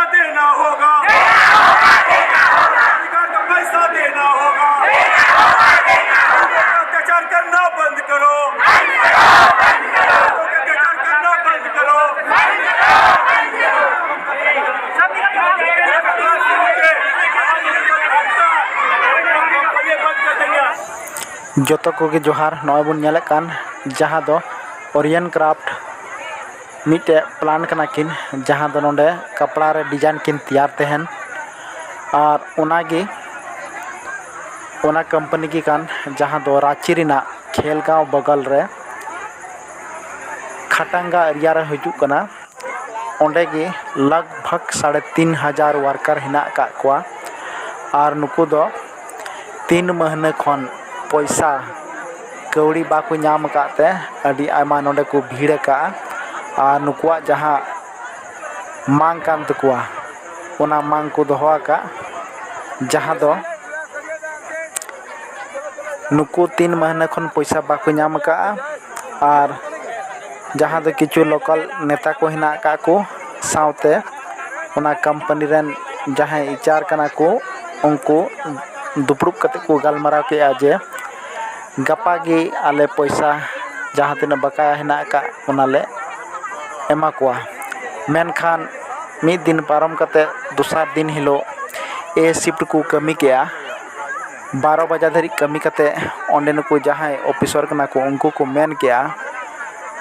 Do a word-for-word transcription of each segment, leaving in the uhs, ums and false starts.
देना होगा। सरकार का पैसा देना होगा। अत्याचार करना बंद करो। अत्याचार करना बंद करो। ᱡᱚᱛᱚ ᱠᱚᱜᱮ ᱡᱚᱦᱟᱨ᱾ ᱱᱚᱜᱼᱚᱭ ᱵᱚᱱ ᱧᱮᱞᱮᱫ ᱠᱟᱱ ᱡᱟᱦᱟᱸ ᱫᱚ ᱚᱨᱤᱭᱟᱱ ᱠᱨᱟᱯᱴ ᱢᱤᱫᱴᱮᱡ ᱯᱞᱟᱱᱴ ᱠᱟᱱᱟ ᱠᱤᱱ, ᱡᱟᱦᱟᱸ ᱫᱚ ᱱᱚᱰᱮ ᱠᱟᱯᱲᱟ ᱨᱮ ᱰᱤᱡᱟᱭᱤᱱ ᱠᱤᱱ ᱛᱮᱭᱟᱨ ᱛᱟᱦᱮᱱ᱾ ᱟᱨ ᱚᱱᱟᱜᱮ ᱚᱱᱟ ᱠᱳᱢᱯᱟᱱᱤ ᱜᱮ ᱠᱟᱱ, ᱡᱟᱦᱟᱸ ᱫᱚ ᱨᱟᱸᱪᱤ ᱨᱮᱱᱟᱜ ᱠᱷᱮᱞᱜᱟᱸᱣ ᱵᱚᱜᱚᱞ ᱨᱮ ᱠᱷᱟᱴᱟᱝᱜᱟ ᱮᱨᱤᱭᱟ ᱨᱮ ᱦᱤᱡᱩᱜ ᱠᱟᱱᱟ᱾ ᱚᱸᱰᱮ ᱜᱮ ᱞᱟᱜᱽ ᱵᱷᱟᱜᱽ ᱥᱟᱲᱮ ᱛᱤᱱ ᱦᱟᱡᱟᱨ ᱣᱟᱨᱠᱟᱨ ᱦᱮᱱᱟᱜ ᱟᱠᱟᱫ ᱠᱚᱣᱟ᱾ ᱟᱨ ᱱᱩᱠᱩ ᱫᱚ ᱛᱤᱱ ᱢᱟᱹᱦᱱᱟᱹ ᱠᱷᱚᱱ ᱯᱚᱭᱥᱟ ᱠᱟᱹᱣᱰᱤ ᱵᱟᱠᱚ ᱧᱟᱢ ᱟᱠᱟᱫ ᱛᱮ ᱟᱹᱰᱤ ᱟᱭᱢᱟ ᱱᱚᱰᱮ ᱠᱚ ᱵᱷᱤᱲ ᱟᱠᱟᱫᱼᱟ᱾ ᱟᱨ ᱱᱩᱠᱩᱣᱟᱜ ᱡᱟᱦᱟᱸ ᱢᱟᱝ ᱠᱟᱱ ᱛᱟᱠᱚᱣᱟ, ᱚᱱᱟ ᱢᱟᱝ ᱠᱚ ᱫᱚᱦᱚ ᱟᱠᱟᱫ, ᱡᱟᱦᱟᱸ ᱫᱚ ᱱᱩᱠᱩ ᱛᱤᱱ ᱢᱟᱹᱦᱱᱟᱹ ᱠᱷᱚᱱ ᱯᱚᱭᱥᱟ ᱵᱟᱠᱚ ᱧᱟᱢ ᱟᱠᱟᱫᱼᱟ᱾ ᱟᱨ ᱡᱟᱦᱟᱸ ᱫᱚ ᱠᱤᱪᱷᱩ ᱞᱳᱠᱟᱞ ᱱᱮᱛᱟ ᱠᱚ ᱦᱮᱱᱟᱜ ᱟᱠᱟᱫ ᱠᱚ, ᱥᱟᱶᱛᱮ ᱚᱱᱟ ᱠᱳᱢᱯᱟᱱᱤ ᱨᱮᱱ ᱡᱟᱦᱟᱸᱭ ᱮᱭᱤᱪ ᱟᱨ ᱠᱟᱱᱟ ᱠᱚ, ᱩᱱᱠᱩ ᱫᱩᱯᱲᱩᱵ ᱠᱟᱛᱮ ᱠᱚ ᱜᱟᱞᱢᱟᱨᱟᱣ ᱠᱮᱫᱼᱟ ᱡᱮ ᱜᱟᱯᱟ ᱜᱮ ᱟᱞᱮ ᱯᱚᱭᱥᱟ ᱡᱟᱦᱟᱸ ᱛᱤᱱᱟᱹᱜ ᱵᱟᱠᱟᱭᱟ ᱦᱮᱱᱟᱜ ᱟᱠᱟᱫ, ᱚᱱᱟᱞᱮ ᱮᱢᱟ ᱠᱚᱣᱟ᱾ ᱢᱮᱱᱠᱷᱟᱱ ᱢᱤᱫ ᱫᱤᱱ ᱯᱟᱨᱚᱢ ᱠᱟᱛᱮ ᱫᱚᱥᱟᱨ ᱫᱤᱱ ᱦᱤᱞᱳᱜ ᱮ ᱥᱤᱯᱴ ᱠᱚ ᱠᱟᱹᱢᱤ ᱠᱮᱜᱼᱟ᱾ ᱵᱟᱨᱚ ᱵᱟᱡᱟ ᱫᱷᱟᱹᱨᱤᱡ ᱠᱟᱹᱢᱤ ᱠᱟᱛᱮ ᱚᱸᱰᱮ ᱱᱩᱠᱩ ᱡᱟᱦᱟᱸᱭ ᱚᱯᱷᱤᱥᱟᱨ ᱠᱟᱱᱟ ᱠᱚ, ᱩᱱᱠᱩ ᱠᱚ ᱢᱮᱱ ᱠᱮᱜᱼᱟ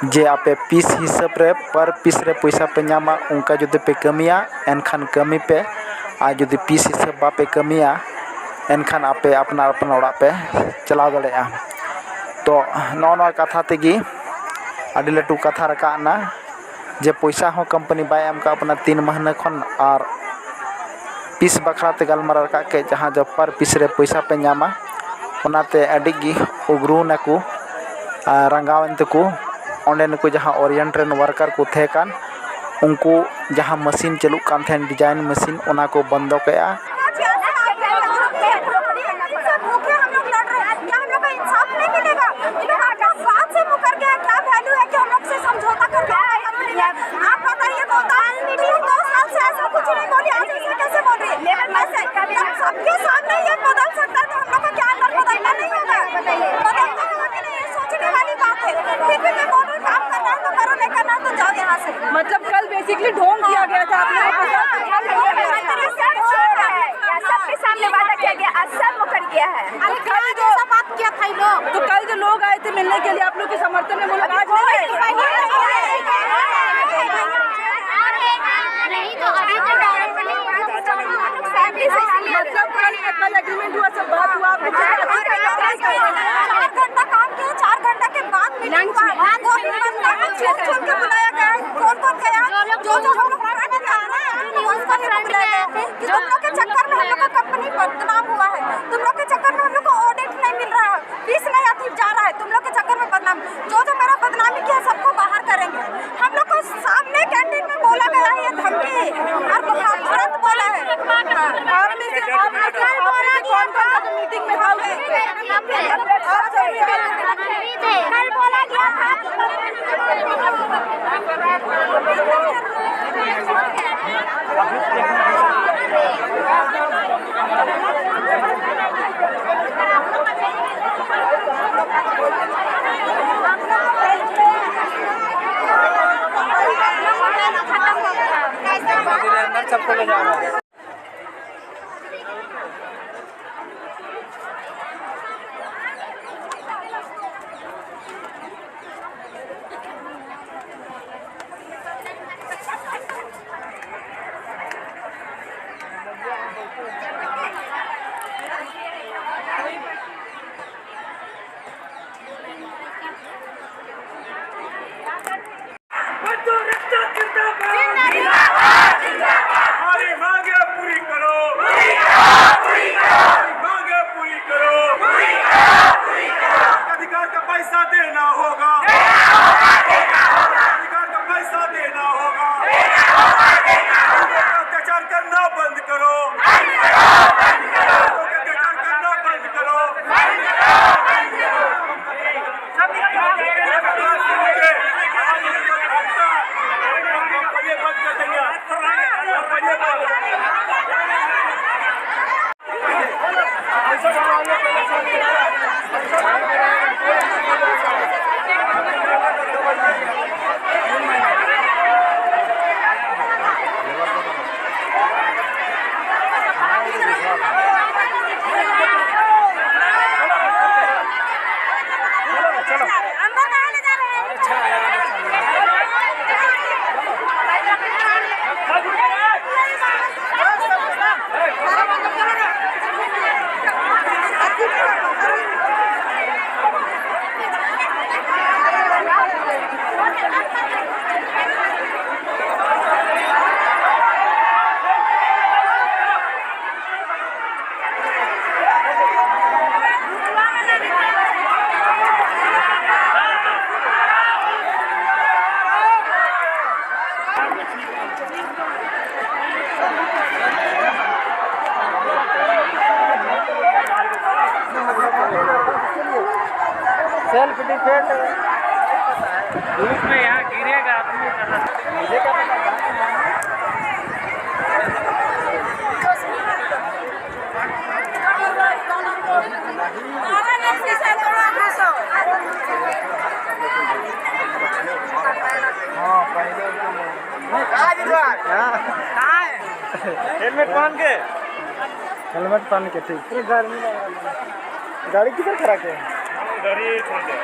ᱡᱮ ᱟᱯᱮ ᱯᱤᱥ ᱦᱤᱥᱟᱹᱵ ᱨᱮ, ᱯᱟᱨ ᱯᱤᱥ ᱨᱮ ᱯᱚᱭᱥᱟ ᱯᱮ ᱧᱟᱢᱟ, ᱚᱱᱠᱟ ᱡᱩᱫᱤ ᱯᱮ ᱠᱟᱹᱢᱤᱭᱟ ᱮᱱᱠᱷᱟᱱ ᱠᱟᱹᱢᱤ ᱯᱮ, ᱟᱨ ᱡᱩᱫᱤ ᱯᱤᱥ ᱦᱤᱥᱟᱹᱵ ᱵᱟᱯᱮ ᱠᱟᱹᱢᱤᱭᱟ ᱮᱱᱠᱷᱟᱱ ᱟᱯᱮ ᱟᱯᱱᱟᱨ ᱟᱯᱱᱟᱨ ᱚᱲᱟᱜ ᱯᱮ ᱪᱟᱞᱟᱣ ᱫᱟᱲᱮᱭᱟᱜᱼᱟ᱾ ᱛᱚ ᱱᱚᱜᱼᱚ ᱱᱚᱣᱟ ᱠᱟᱛᱷᱟ ᱛᱮᱜᱮ ᱟᱹᱰᱤ ᱞᱟᱹᱴᱩ ᱠᱟᱛᱷᱟ ᱨᱟᱠᱟᱵ ᱮᱱᱟ ᱡᱮ ᱯᱚᱭᱥᱟ ᱦᱚᱸ ᱠᱳᱢᱯᱟᱱᱤ ᱵᱟᱭ ᱮᱢ ᱠᱟᱜ ᱵᱚᱱᱟ ᱛᱤᱱ ᱢᱟᱹᱦᱱᱟᱹ ᱠᱷᱚᱱ, ᱟᱨ ᱯᱤᱥ ᱵᱟᱠᱷᱨᱟ ᱛᱮ ᱜᱟᱞᱢᱟᱨᱟᱣ ᱨᱟᱠᱟᱵ ᱠᱮᱫ, ᱡᱟᱦᱟᱸ ᱫᱚ ᱯᱟᱨ ᱯᱤᱥ ᱨᱮ ᱯᱚᱭᱥᱟ ᱯᱮ ᱧᱟᱢᱟ᱾ ᱚᱱᱟᱛᱮ ᱟᱹᱰᱤ ᱜᱮ ᱩᱜᱽᱨᱩ ᱱᱟᱠᱚ ᱟᱨ ᱨᱟᱸᱜᱟᱣ ᱮᱱ ᱛᱮᱠᱚ ᱚᱸᱰᱮ ᱱᱩᱠᱩ ᱡᱟᱦᱟᱸ ᱚᱨᱤᱭᱮᱱᱴ ᱨᱮᱱ ᱣᱟᱨᱠᱟᱨ ᱠᱚ ᱛᱟᱦᱮᱸ ᱠᱟᱱ, ᱩᱱᱠᱩ ᱡᱟᱦᱟᱸ ᱢᱮᱥᱤᱱ ᱪᱟᱹᱞᱩᱜ ᱠᱟᱱ ᱛᱟᱦᱮᱸᱱ, ᱰᱤᱡᱟᱭᱤᱱ ᱢᱮᱥᱤᱱ, ᱚᱱᱟ ᱠᱚ ᱵᱚᱱᱫᱚ ᱠᱮᱜᱼᱟ᱾ क्या हम लोग का इंसाफ नहीं मिलेगा? ये लोग अपना बात से मुकर गया, क्या वैल्यू है कि हम लोग से समझौता कर रहे हैं? आप बताइए, दो साल से ऐसा कुछ नहीं बोली, आज ऐसे कैसे बोल रही है? ऐसे जब सबके सामने ये बदल सकता है तो हम लोग का क्या अंदर बदलना नहीं होगा? बदलना होगा कि नहीं, ये सोचने वाली बात है। फिर भी मैं बोल रही हूँ, काम करना है तो करो, नहीं करना है तो जाओ यहाँ से। मतलब कल बेसिकली ढोंग किया गया था आप लोगों के साथ। सबके सामने वादा किया गया, असर मुकर गया है। अरे कल जो ऐसा बात किया था ये लोग। तो कल जो लोग आए थे मिलने के लिए आप लोग के समर्थन में, वो लोग आज नहीं आए? नहीं तो अभी तो डायरेक्टली फैमिली से इसलिए मतलब कल, कल एग्रीमेंट हुआ, सब बात हुआ, आप लोग चार घंटा काम किया, चार घंटा के बाद मीटिंग हुआ। वो भी बंदा को चुन चुन के बुलाया गया है। कौन कौन गया? जो जो हम लोग फ्रंट में आ रहे हैं, उनको भी बुलाया गया है कि तुम लोग के चक्कर में हम लोग का कंपनी बदनाम हुआ है, तुम लोग के चक्कर में हम लोग को ऑडिट नहीं मिल रहा है, फीस नहीं आती जा रहा है, तुम लोग के चक्कर में बदनाम। जो जो मेरा बदनामी किया, सबको बाहर करेंगे। हम लोग को सामने कैंटीन में बोला गया है ये धमकी और तुरंत बोला है। आप में से, आप में से, आप में से कौन कौन था जो मीटिंग में था? आप सब कल बोला गया था। Self defence. धूप में यहाँ गिरेगा आदमी। मुझे क्या पता। हेलमेट पहन के। हेलमेट पहन के, ठीक। गाड़ी किधर खड़ा किया? गाड़ी छोड़ दे।